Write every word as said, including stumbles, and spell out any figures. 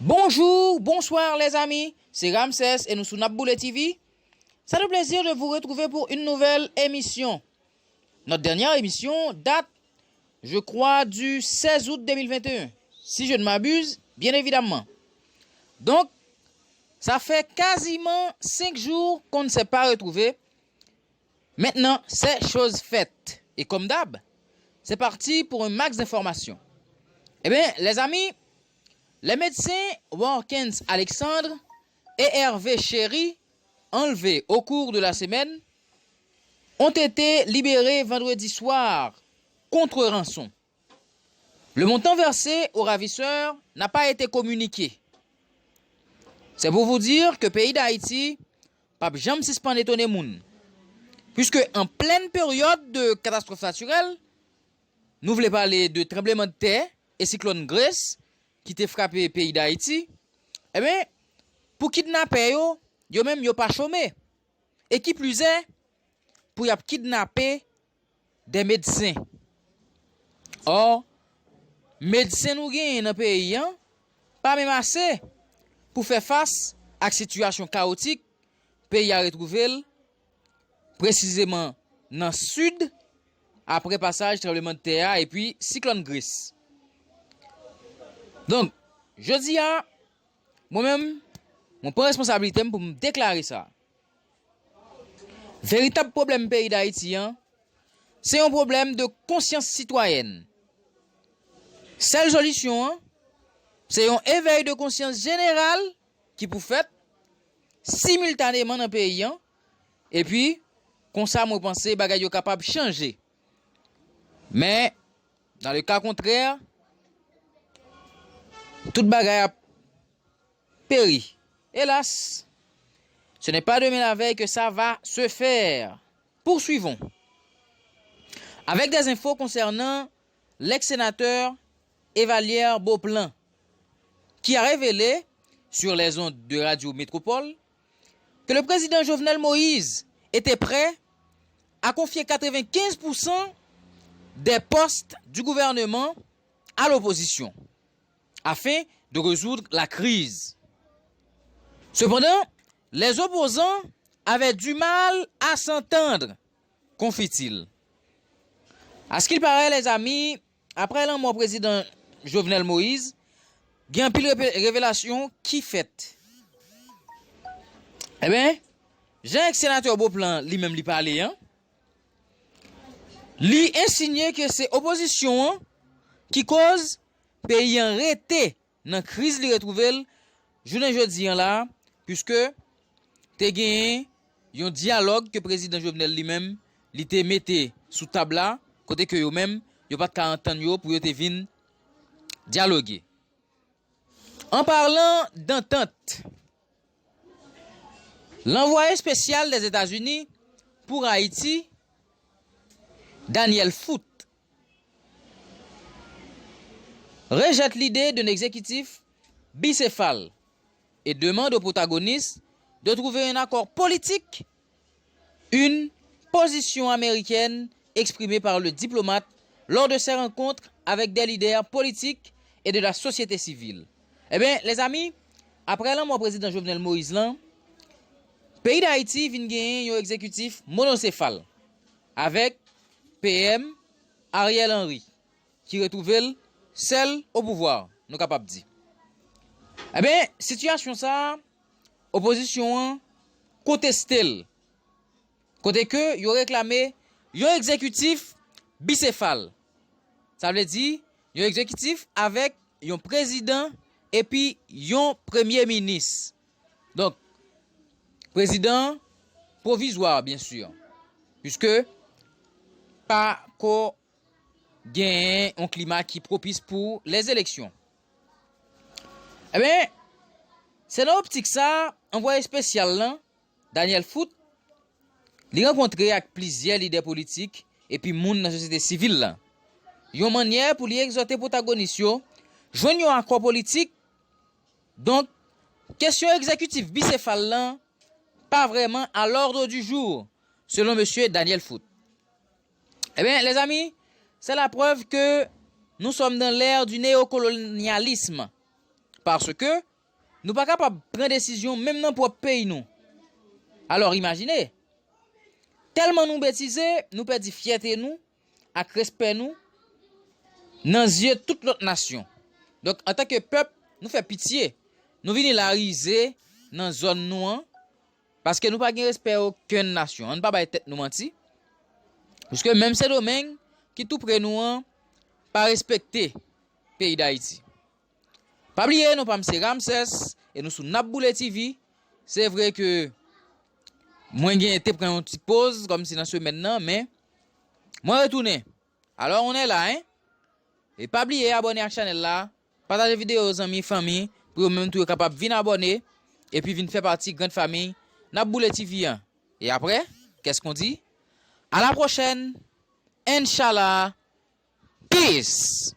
Bonjour, bonsoir les amis, c'est Ramsès et nous sous Nap Boule T V. C'est le plaisir de vous retrouver pour une nouvelle émission. Notre dernière émission date, je crois, du seize août deux mille vingt et un, si je ne m'abuse, bien évidemment. Donc, ça fait quasiment cinq jours qu'on ne s'est pas retrouvé. Maintenant, c'est chose faite. Et comme d'hab, c'est parti pour un max d'informations. Eh bien, les amis, les médecins Watkins Alexandre et Hervé Chéry, enlevés au cours de la semaine, ont été libérés vendredi soir contre rançon. Le montant versé aux ravisseurs n'a pas été communiqué. C'est pour vous dire que peyi Dayiti p ap janm sispann etone moun. Puiske an plèn peryòd de katastwòf natirèl, nou vle pale de tranblemanntè e siklòn Grace ki te frape peyi Dayiti, ebyen, pou kidnapè yo, yo menm yo pa chome. E ki plizè, pou y ap kidnape de medsen. Ò, medsen nou genyen nan peyi an pa menm ase pou fè fas ak sitiyasyon kawotik peyi a retwouve l, presizeman nan sid, apre pasaj tranblemanntè a epi siklòn Grace. Donk, jodi a, mwen menm, mwen pran responsablite m pou m deklare sa. Veritab pwoblèm peyi Dayiti an, se yon pwoblèm de konsyans sitwayèn. Sèl solisyon an, se yon evèy de konsyans jeneral ki pou fèt similtaneman nan peyi an, epi konsa mwen panse bagay yo kapab chanje. Men, dans le cas contraire, tout bagay ap péri. Hélas, ce n'est pas demain la veille que ça va se faire. Poursuivons. Avec des infos concernant l'ex-sénateur Evalière Beauplan, qui a révélé, sur les ondes de Radio Métropole, que le président Jovenel Moïse était prêt à confier quatre-vingt-quinze pour cent des postes du gouvernement à l'opposition, afin de résoudre la crise. Cependant, les opposants avaient du mal à s'entendre, confie-t-il. À ce qu'il paraît, les amis, apre lanmò prezidan Jovenel Moïse, gen anpil repe- revelasyon ki fèt. Ebyen, jan eks senatè Beauplan li menm li pale an, li ensinye ke se opozisyon an ki koz peyi an rete nan kriz li retwouve l jounen jodi an la, piske te genyen yon dyalòg ke prezidan Jovenel li menm, li te mete sou tab la, kote ke yo menm, yo pa t ka antann yo pou yo te vin dyaloge. En parlant d'entente, l'envoyé spécial des États-Unis pour Haïti, Daniel Foote, rejette l'idée d'un exécutif bicéphale et demande aux protagonistes de trouver un accord politique, une position américaine exprimée par le diplomate lors de ses rencontres avec des leaders politiques et de la société civile. Ebyen, lèzami, apre lanmò prezidan Jovenel Moïse lan, peyi Dayiti vin genyen yon egzekitif monosefal, avèk P M Ariel Henry, ki retwouve l sèl o pouvwa, nou kapab di. Ebyen, sitiyasyon sa a, opozisyon an konteste l, kote ke yo reklame yon egzekitif bisefal. Sa vle di, yon egzekitif avèk yon prezidan epi yon premye minis. Donk, prezidan pwovizwa, byen si, piske pa ko genyen yon klima ki pwopis pou lèzeleksyon. Ebyen, se nan optik sa, anvwaye espesyal lan, Daniel Foote, li rankontre ak plizyè lidè politik epi moun nan sosyete sivil la. Yon mannyè pou li egzòte pwotagonis yo jwenn yon akò politik. Donk, kesyon egzekitif bisefal lan pa vrèman à l'ordre du jour, selon mesye Daniel Foote. Ebyen, lèzami, c'est la preuve que nous sommes dans l'ère du néocolonialisme. Parce que Nou pa kapab pran desizyon menm nan pwòp peyi nou. Alò, imajine, tèlman nou betize, nou pèdi fyète nou ak respè nou nan zye tout lòt nasyon. Donk, antanke pèp, nou fè pitye. Nou vini la rize nan zòn nou an, paske nou pa gen respè okenn nasyon. Ann pa bay tèt nou manti. Piske menm Sendomeng, ki tou pre nou an, pa respekte peyi Dayiti. Pa bliye, non pa m se Ramsès, e nou sou N ap Boule T V. Se vre ke mwen gen te pran yon ti poz, kòmsi nan semèn nan, men mwen retounen. Alò, on est là, hein? E pa bliye abòne ak chanèl la, pataje videyo zanmi, fanmi, pou yo menm tou yo kapab vin abòne, epi vin fè pati grand famiy N ap Boule T V an. E apre, qu'est-ce qu'on dit? À la prochaine, Inch'Allah, peace!